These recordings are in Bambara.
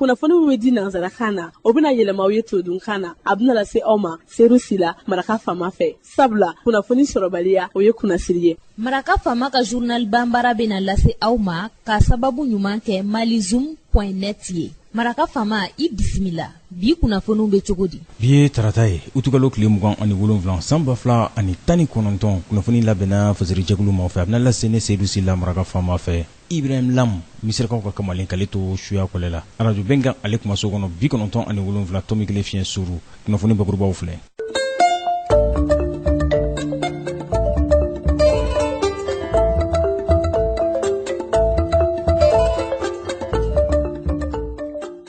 Kunnafoni min bɛ di nansarakan na, o bɛna yɛlɛma aw ye todunkan na. A bɛna lase aw ma Seru Sila, Maraka Faama fɛ. Sabula kunnafoni sɔrɔbaliya, o ye kunnasiri ye. Maraka Faama ka journal banbara bɛna lase aw ma ka sababu ɲuman kɛ malizoom.net ye. Maraka Faama, i bisimila. Bi kunnafoniw bɛ cogo di? Bi ye tarata ye, utukalo tile 27, san 2019. Kunnafoni labɛnna fasirijɛkulu maaw fɛ, a bɛna lase ne Seyidu Sila, Maraka Faama fɛ. Ibrahim Lam, Misirakaw ka kamalen, k'ale to suya kɔlɛ la. Arajo Bɛnkan, ale kumaso kɔnɔ, 97.1 fiɲɛ suru. Kunnafoni bakurubaw filɛ.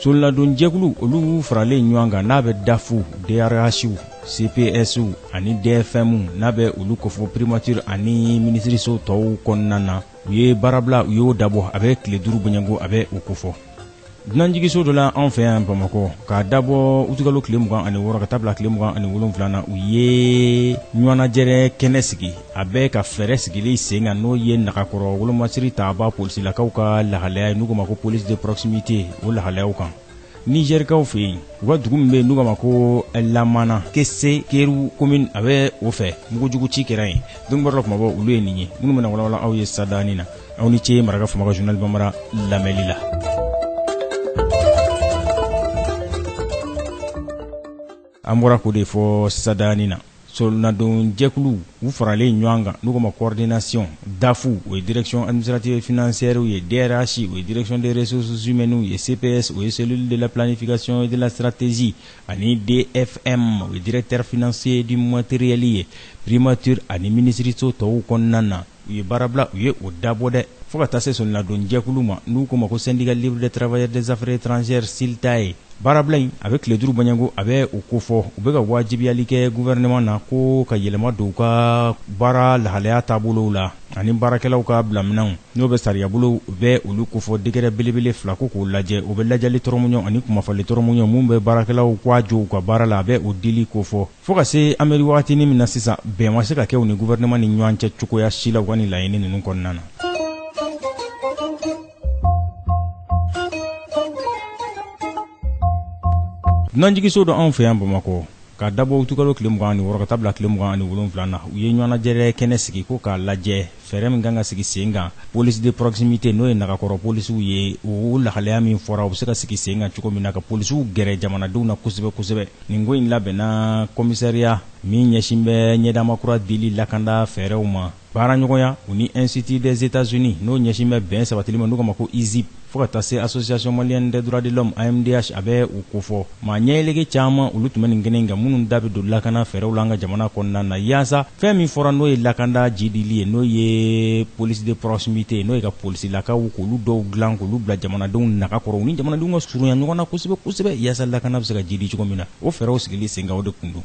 Soladonjɛkulu, olu faralen ɲɔgɔn kan, n'a bɛ DAF, DRH, CPS ani DFM, n'a bɛ olu kofɔ primature ani minisiriso tɔw kɔnɔna na, u ye baarabila, u y'o dabɔ a bɛ tile 5 bɔɲɔgɔnko, a bɛ o kofɔ. Dunanjiginso dɔ la anw fɛ yan Bamakɔ, k'a dabɔ utukalo tile 26 ka taa bila tile 27 na, u ye ɲɔgɔnnajɛrɛ kɛnɛ sigi. A bɛ ka fɛɛrɛ sigili sen kan, n'o ye nagakɔrɔ wolomasiri taaba polisilakaw ka lahalaya ye, n'u k'o ma ko police de proximité, o lahalayaw kan. Nizɛrikaw fɛ yen, u ka dugu min bɛ yen n'u k'a ma ko Lamana Kesekeru commune, a bɛ o fɛ, mugujugu ci kɛra yen. Donkibaru kumabaw, olu ye nin ye minnu bɛna walawala aw ye sadanin na. Aw ni ce Maraka Faama ka journal bambara lamɛnli la. An bɔra k'o de fɔ sadanin na. Soladon jɛkulu, u faralen ɲɔgɔn kan, n'u k'o ma coordination, DAF, o ye direction administrative et financière ye, DRH, o ye direction des ressources humaines ye, CPS, o ye cellule de la planification et de la stratégie, ani DFM, o ye directeur financier du matériel ye, primature ani minisiriso tɔw kɔnɔna na, u ye baarabila, u ye o dabɔ dɛ, fo ka taa se soladon jɛkulu ma, n'u k'o ma ko syndicat libre des travailleurs des affaires étrangères, SYLTAE ye. Baarabila in, a bɛ tile 5 bɔɲɔgɔnko, a bɛ o kofɔ. U bɛ ka wajibiyali kɛ gouvernement na ko ka yɛlɛma don u ka baara lahalaya taabolow la ani baarakɛlaw ka bilaminɛnw, n'o bɛ sariyabolo bɛ olu kofɔ, décret belebele fila ko k'o lajɛ. O bɛ lajɛli tɔrɔmuɲɔ ani kumafali tɔrɔmuɲɔ mun bɛ baarakɛlaw k'a jɔ u ka baara la, a bɛ o dili kofɔ. Fo ka se an bɛ wagatinin min na sisan, bɛn ma se ka kɛ u ni gouvernement ni ɲɔgɔn cɛ cogoya si la u ka nin laɲini ninnu kɔnɔna na. Dunanjiginso dɔ anw fɛ yan Bamakɔ, k'a dabɔ utukalo tile 26 ka taa bila tile 27 na, u ye ɲɔgɔnnajɛrɛ kɛnɛ sigi ko k'a lajɛ fɛɛrɛ min kan ka sigi sen kan police de proximité, n'o ye nagakɔrɔ polisiw ye, o lahalaya min fɔra, u bɛ se ka sigi sen kan cogo min na ka polisiw gɛrɛ jamanadenw na kosɛbɛ kosɛbɛ. Nin ko in labɛnna commissariat min ɲɛsin bɛ ɲɛdama kura dili lakanda fɛɛrɛw ma, baaraɲɔgɔnya u ni Institut des États-Unis, n'o ɲɛsin bɛ bɛn sabatili ma, n'u k'a ma ko ISIP, fo ka taa se Association malienne des droits de l'homme, AMDH, a bɛ o kofɔ. Maa ɲɛyeleke caman, olu tun bɛ nin kɛnɛ in kan, minnu da bɛ don lakana fɛɛrɛw la an ka jamana kɔnɔna na, yaasa fɛn min fɔra, n'o ye lakanda jidili ye, n'o ye police de proximité, n'o ye ka polisilakaw k'olu dɔw dilan k'olu bila jamanadenw naga kɔrɔ, u ni jamanadenw ka surunya ɲɔgɔn na kosɛbɛ kosɛbɛ, yaasa lakana bɛ se ka jidi cogo min na. O fɛɛrɛw sigili sen kan, o de kun don.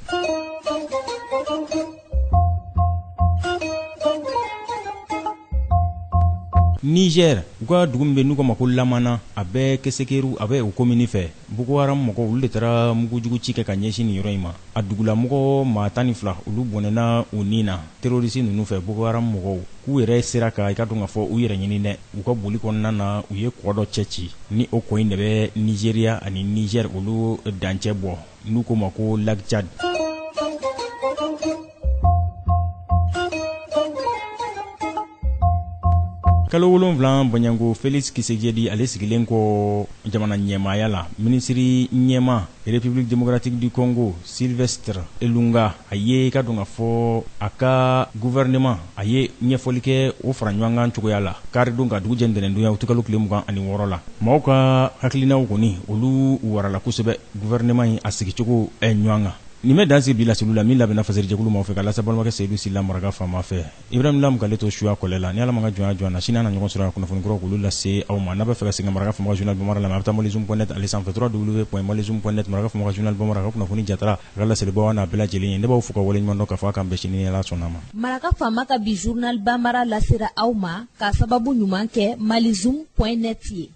Niger, u ka dugu min bɛ n'u k'a ma ko Lamana, a bɛ Kesekeru, a bɛ o komini fɛ, Boko Haram mɔgɔw, olu de taara mugujugu ci kɛ ka ɲɛsin nin yɔrɔ in ma. A dugulamɔgɔ maa 12, olu bɔnɛna u ni na terroriste ninnu fɛ. Boko Haram mɔgɔw k'u yɛrɛ sera ka, i ka dɔn ka fɔ, u yɛrɛ ɲini dɛ. U ka boli kɔnɔna na, u ye kɔ dɔ cɛ ci, ni o kɔ in de bɛ Nigeria ani Niger olu dancɛ bɔ, n'u k'o ma ko lac Tchad. Kalo 7 bɔɲɔgɔnko, Felix Tshisekedi, ale sigilen kɔ jamana ɲɛmaaya la, minisiri ɲɛma République démocratique du Congo, Sylvestre Ilunga, a ye ka dɔn ka fɔ a ka gouvernement, a ye ɲɛfɔli kɛ o fara ɲɔgɔn kan cogoya la karidon ka dugu jɛ ntɛnɛndonya, utukalo tile 26 la. Maaw ka hakilinaw kɔni, olu warala kosɛbɛ gouvernement in a sigicogo ɲɔgɔn kan. Nin bɛ dan sigi bi laseliw la min labɛnna fasirijɛkulu maaw fɛ ka lase balimakɛ Seyidu Sila, Maraka Faama fɛ. Ibrahim Lam k'ale to suya kɔlɛ la. Ni Ala ma ka jɔnya jɔ an na, sini an na ɲɔgɔn sɔrɔ yan kunnafoni kuraw k'olu lase aw ma. N'a bɛ fɛ ka segin ka Maraka Faama ka journal bambara lamɛn, a bɛ taa malizoom.net ale sanfɛ, www.malizoom.net. Maraka Faama ka journal bambara ka kunnafoni jatara, a ka laselibaw n'a bɛɛ lajɛlen ye. Ne b'aw fo ka waleɲuman dɔn k'a fɔ a k'an bɛn sini ni Ala sɔnna ma. Maraka Faama ka bi journal bambara lasera aw ma k'a sababu ɲuman kɛ malizoom.net ye.